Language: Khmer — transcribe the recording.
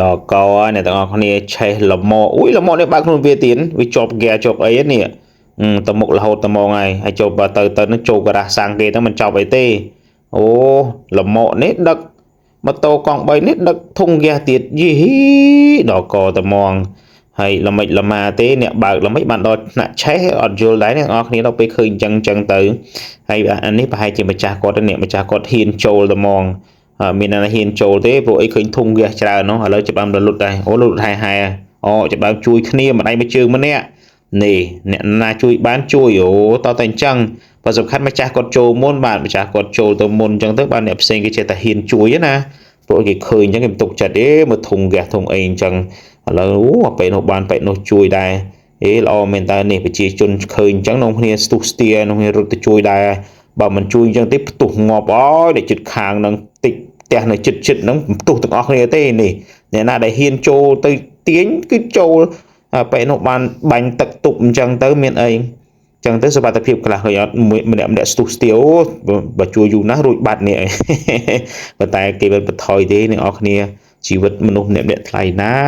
ដល់កអ្នកទាំងអស់គ្នាឆេះលម៉អុយលម៉នេះបើកខ្លួនវាទៀតវាជាប់ហ្គាជាប់អីនេះទៅមុខរហូតទៅហ្មងហើយហើយចូលបើទៅទៅនឹងចូលការ៉ាស់សាំងគេទៅមិនចប់អីទេអូលម៉នេះដឹកម៉ូតូកង់3នេះដឹកធុងហ្គាសទៀតយីហ៊ីដល់កទៅហ្មងហើយល្មិចល្មាទេអ្នកបើកល្មិចបានដល់ថ្នាក់ឆេះអត់យល់ដែរអ្នកទាំងអស់គ្នាដល់ពេលឃើញអញ្ចឹងអញ្ចឹងទៅហើយអានេះប្រហែលជាម្ចាស់គាត់ទេអ្នកម្ចាស់គាត់ហ៊ានចូលទៅហ្មង មានអ្នកណាហ៊ានចូលទេព្រោះអីឃើញធុងហ្គាសច្រើននោះឥឡូវច្បាំរលត់ដែរអូលត់ហែហែអូច្បាំជួយគ្នាម្ដាយមួយជើងម្នាក់នេះអ្នកណាជួយបានជួយអូតតែអញ្ចឹងបើសំខាន់ម្ចាស់គាត់ចូលមុនបាទម្ចាស់គាត់ចូលទៅមុនអញ្ចឹងទៅបាទអ្នកផ្សេងគេចេះតែហ៊ានជួយណាព្រោះគេឃើញអញ្ចឹងគេមិនទុកចិត្តទេមើលធុងហ្គាសធុងអីអញ្ចឹងឥឡូវអូពេលនោះបានពេលនោះជួយដែរអេល្អមែនតើនេះប្រជាជនឃើញអញ្ចឹងនំគ្នាស្ទុះស្ទានំគ្នារត់ទៅជួយដែរបើមិនជួយអញ្ចឹងទេផ្ទុះងាប់អើយដែលចិត្តខាងនឹងតិចផ្ទះនៅចិត្តចិត្តហ្នឹងផ្ទុះទាំងអស់គ្នាទេនេះអ្នកណាដែលហ៊ានចូលទៅទាញគឺចូលពេលនោះបានបាញ់ទឹកទប់អញ្ចឹងទៅមានអីអញ្ចឹងទៅសុវត្ថិភាពខ្លះឃើញអត់មួយម្នាក់ម្នាក់ស្ទុះស្ទាវបើជួយយូរណាស់រួចបាត់នេះ ប៉ុន្តែគេមិនបន្ថយទេអ្នកនរគ្នាជីវិតមនុស្សម្នាក់ម្នាក់ថ្លៃណាស់។